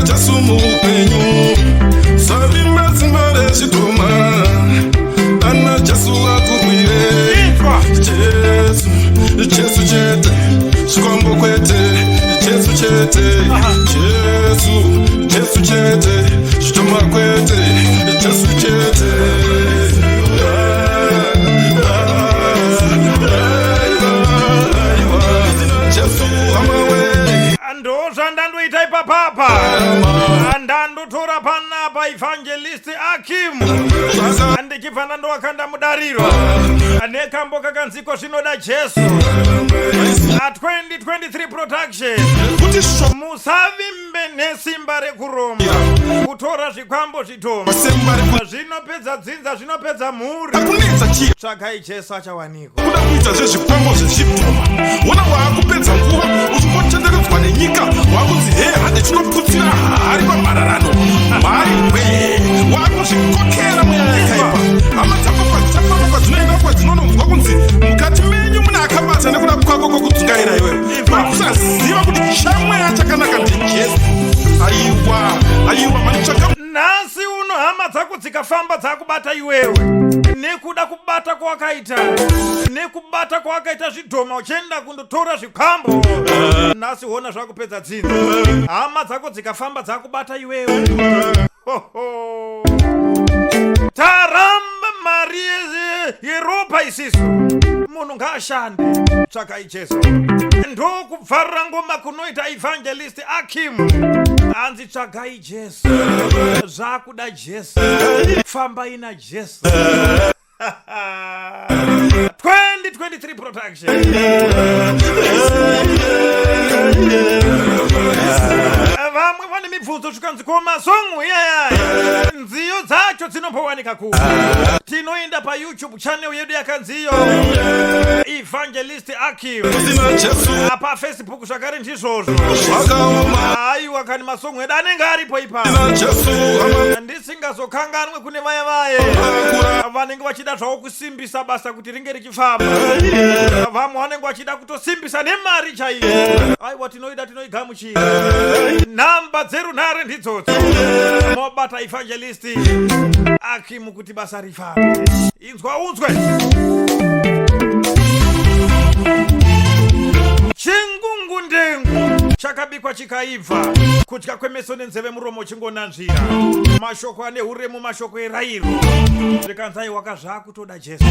Jesu muupenyu Savimba simba rechidhoma Ana Jesu akurwire Jesu, Jesu chete Chikwambo kwete Jesu chete Jesu, Jesu chete Chidhoma kwete Jesu chete Ndozvandandoita ipapapa ndandotora panapa evangelist Akim ndichibva ndandowakanda mudariro nekambo kakanziko zvinoda Jesu 2023 production musavimbe nesimba rekuromba kutora zvikwambo zvidhoma zvinopedza dzinza zvinopedza mhuri tsvagai Jesu achawanikwa Kuda kuita zvezvikwambo zvezvidhoma wona waakupedza nguva uchingotenderedzwa nenyika wakunzi hee hande chinoputsira hari pamhararano mhari wee waakuzvikokera mweya yakaipa hama dzako kwadzichafamba kwadzinoenda kwadzinononzwa kunzi mukati menyu mune akabata nekuda kwako kwokudzungaira iwewe wakusaziva kuti chamweya chakanaka ndijesu aiwa aiwa manitsvaka nhasi uno hama dzako dzikafamba dzakubata iwewe nekuda kubata kwawakaita nekubata kwawakaita zvidhoma uchienda kundotora zvikwambo nhasi hona zvakupedza dzinza hama dzako dzikafamba dzakubata iwewe Hoho. taramba mari yeropa isisu munhu ngaashande tsvakai jesu ndokubvarura ngoma kunoita evangelist akim hanzi tsvagai jesu zvakuda jesu fambai najesu 2023 production vamwe vane mibvunzo zvikanzi ko masongu iyaya nziyo dzacho dzinombowanika kupi tinoenda payoutube channel yedu yakanziyo evangelist akim pafacebook zvakare ndizvozvo aiwa kani masongo edu anenge aripo ipapo ndisingazokanganwe kune vaya vaye vanenge vachida zvavo kusimbisa basa kuti ringe richifamba vamwe vanenge vachida kutosimbisa nemari chaiyo aiwa tinoida tinoigamuchira nhamba dzerunhare ndidzodzo mobata evangelist akimu kuti basa rifambe inzwa unzwe chingungu ndengu chakabikwa chikaibva kudya kwemeso nenzeve muromo uchingonanzvira mashoko ane uremu mashoko erairo zvikanzi aiwaka zvakutoda jesu.